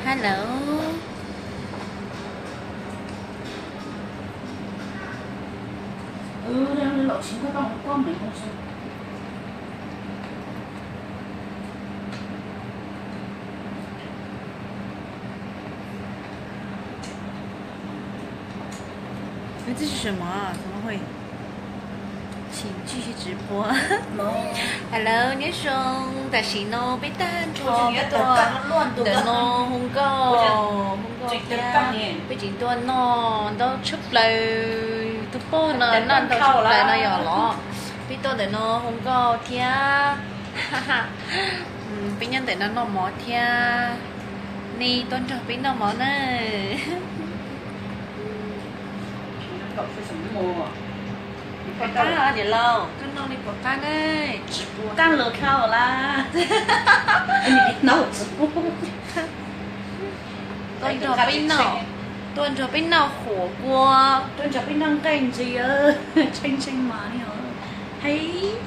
Hello. 这是什么啊？怎么会？请继续直播。Hello，nyob zoo, tam sim no peb tag nrho peb tuaj ntawm no hu nkauj, hu nkauj thiab. Peb tseem tuaj noj ntau tshaj plaws, tus pog no noj ntau tshaj plaws no yog los. Peb tuaj ntawm no hu nkauj thiab. Peb nyob ntawm no noj mov thiab. Nej tuaj nrog peb noj mov na. Pom qab, niam laus, koj noj li pom qab na. Tsis pub qab los khau lawm. Tuaj nrog peb noj, tuaj nrog peb noj huam kua, tuaj nrog peb noj nqaij ntxiv, tshee tshee mas li hais.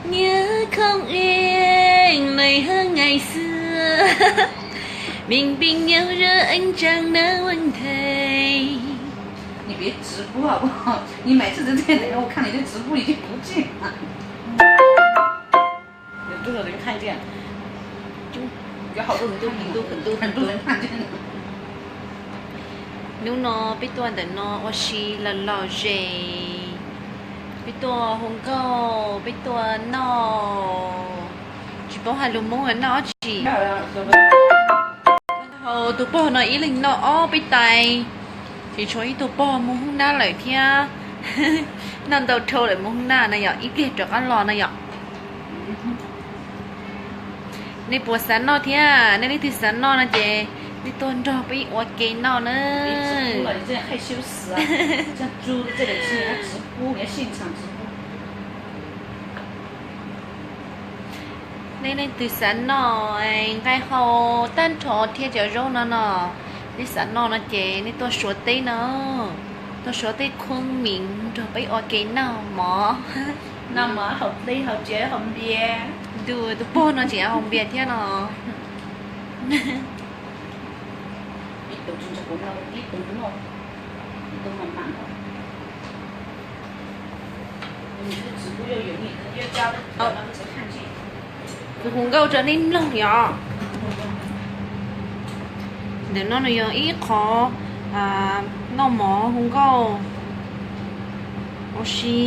Nhớ không em, lời hứa ngày xưa, mình bên nhau giờ anh chàng đã quên thầy. 你别直播好不好？你买这个店来，我看你这直播已经不进了。有多少人看见？有好多人都很多很多很多人看见了。 Hnub no peb tuaj ntawm no ua si los lom zem, peb tuaj hu nkauj, peb tuaj noj, tsis paub hais lus Hmoob noj dab tsi. Hos tus pog no ib leeg noj ob peb tais, tseem tshuav ib tug pog mus hoob nab lawm thiab. Noj ntau dhau lawm mus hoob nab no yom, ib pliag rov qab los no yom. Nej puas xav noj thiab? Nej leej twg xav noj no ces nej tuaj nrog peb ua ke noj na. Nej leej twg xav noj nqaij hau tag nrho thiab cov zaub no no, nej xav noj no ces nej tuaj Suav teb no, tuaj Suav teb Khun Mim nrog peb ua ke noj mov. Noj mov haus dej haus tsav haus npias. Ntuj, tus pog no tseem haus npias thiab no. Kuv hu nkauj rau nej mloog yom. Ntawm no nws yog ib qhov noj mov hu nkauj ua si.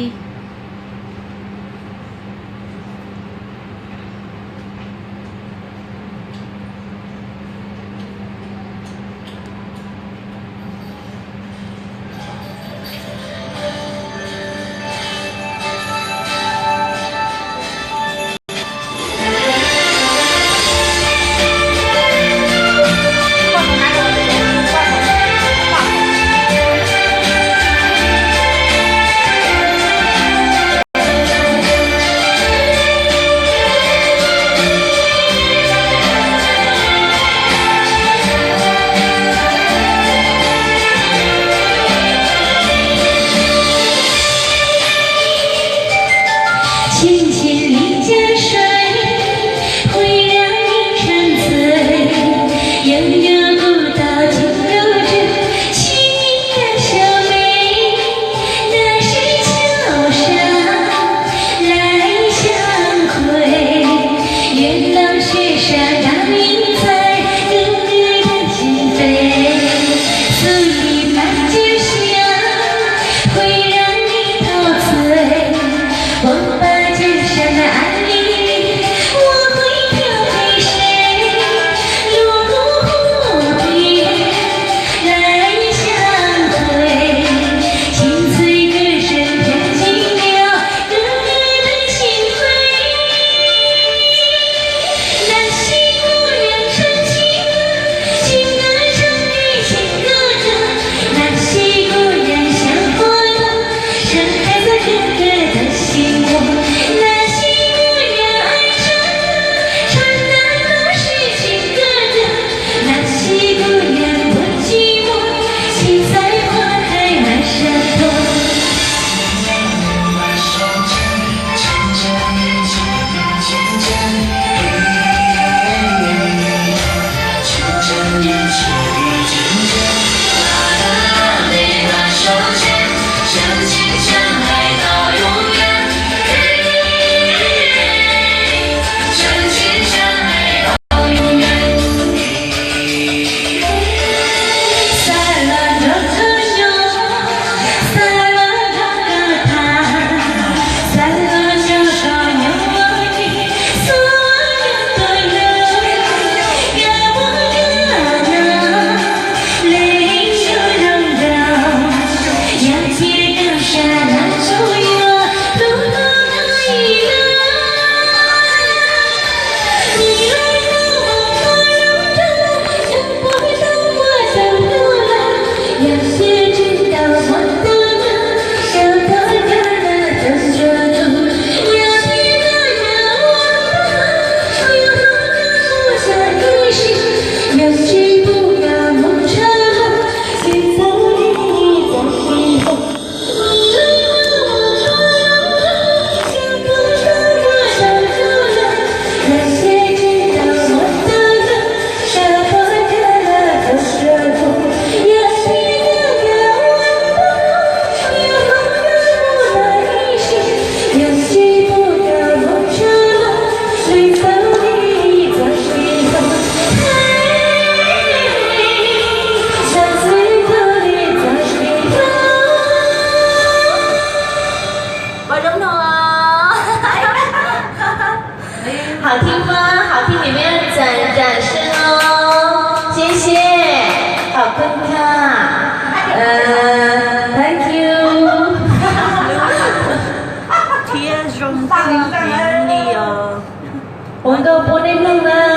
Hu nkauj pub nej mloog nawb.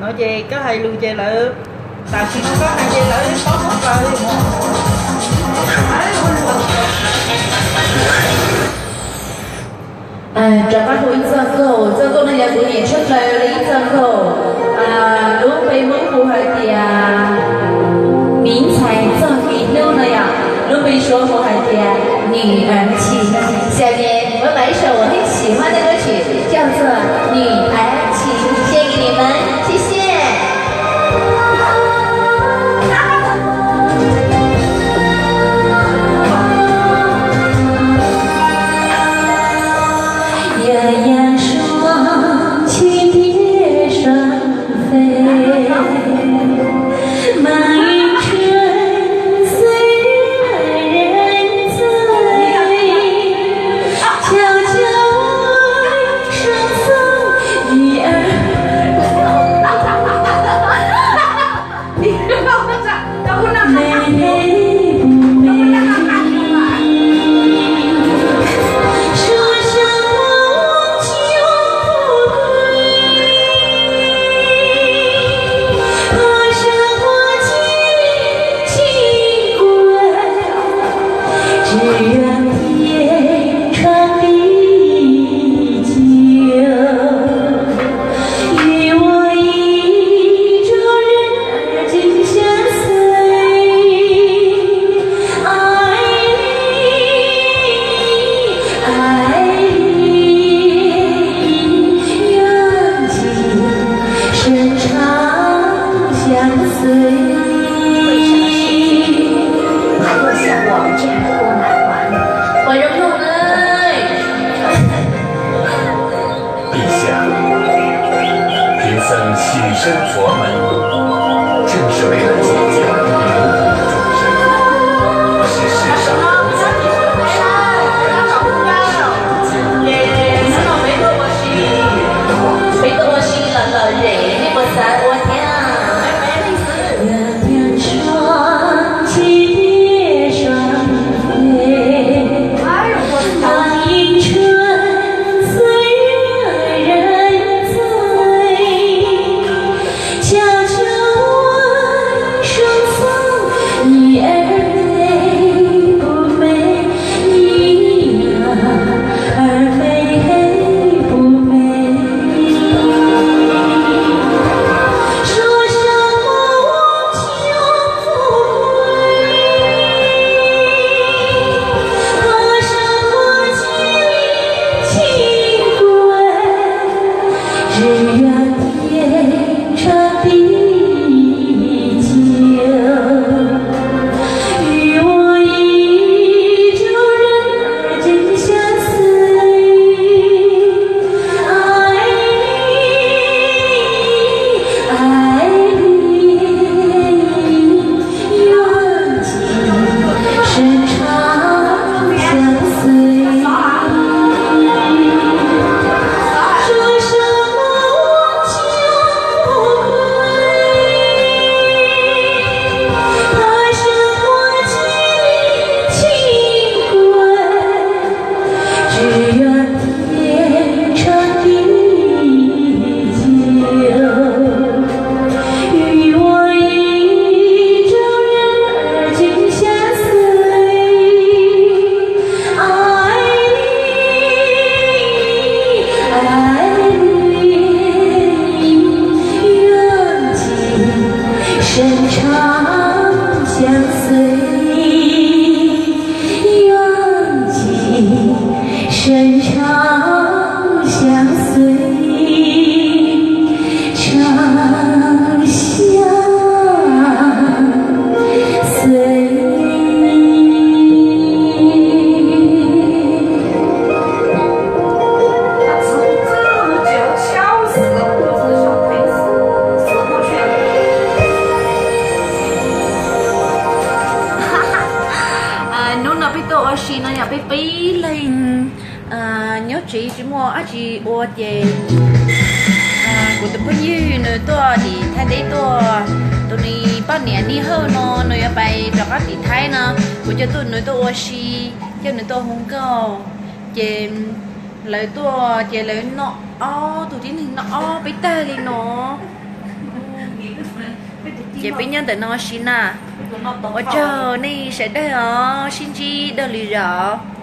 No ces koj hais lus ces lawv, tam sim no koj hais ces lawv paub txog plaws li mus. Rov qab hu ib txoj nkauj, txoj nkauj no yog kuv nyiam tshaj plaws li ib txoj nkauj. Lub npe Hmoob hu hais tias 迷彩 txoj kev hlub no yom, lub npe Suav hu hais tias 女儿情. 下面我把一首我很喜欢的歌曲叫做《女儿情》献给你们，谢谢。 陛下，贫僧洗身佛门，正是为了解救流苦众生，使世上无罪众生。 Hnub no peb tuaj ua si no yog peb pib leeg nyob tsev tsis muaj dab tsi ua ces kuv tus phooj ywg nws tuaj tim Thaib teb tuaj, tus ni poj niam Nij Hawj no nws yuav pais rov qab tim Thaib no, kuv coj tuaj nws tuaj ua si, coj nws tuaj hu nkauj, ces Lawv tuaj ces lawv noj ob tug tib neeg, noj ob peb tag li no. Ces peb nyob ntawm no siv na. Ua tsaug nej sawv daws os, sib ntsib dua lwm zaus.